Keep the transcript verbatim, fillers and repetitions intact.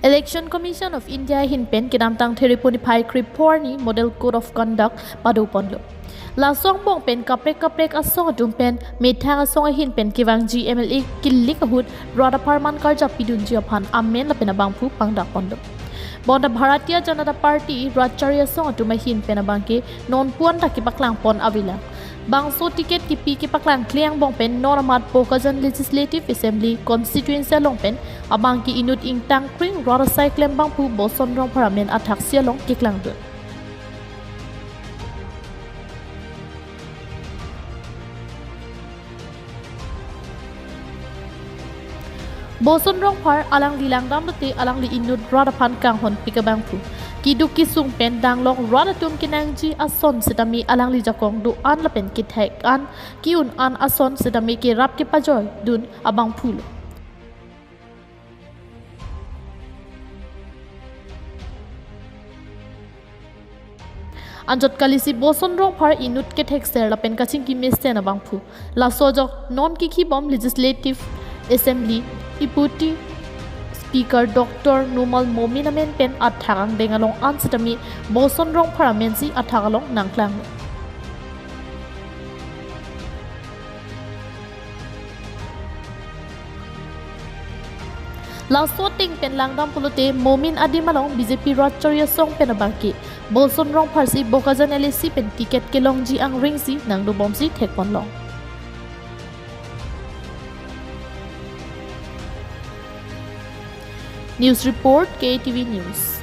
Election Commission of India ahin pen kedamtang Theri puniphai krepho arni Model Code of Conduct padoponlo. Laso angbong pen kaprek kaprek asong atum pen methang asong ahin pen kevangji M L A kilik ahut rat apharman karjap pidunji aphan amen lapen abangphu pangdakponlo. Bonta Bharatiya Janata Party rat chari asong atum ahin pen abangke non puan ta kepaklangpon avelang. Bangso ticket kepi kepaklangkle angbong pen non amat Bokajan Legislative Assembly Constituency along pen abangke inut ingtang kring rat asai klem abangphu Boson Rongphar amen athaksi along keklangdun. Boson Rongphar alangli langdam lote alangli inut rat aphan kanghonpik abangphu. Keduk kesung pen danglok rat atum kenangji ason setame alangli jakong do-an lapen kethek an ke-un an ason setame kerap kepajoidun abangphulo. Anchot kalisi Boson Rongphar inut kethekser lapen kachingki mesen abangphu. Laso ajok non kekhibom Legislative Assembly Deputy Speaker Doctor Numal Momin amen pen athak angdeng along an setame Boson Rongphar amensi athak along nangklang. Laso ateng pen langdam pulote Momin adim along B J P rat chari asong pen abangke Boson Rongphar si Bokajan L A C pen ticket kelongji angrengsi nangdobomsi thekponlong. News report, K T V News.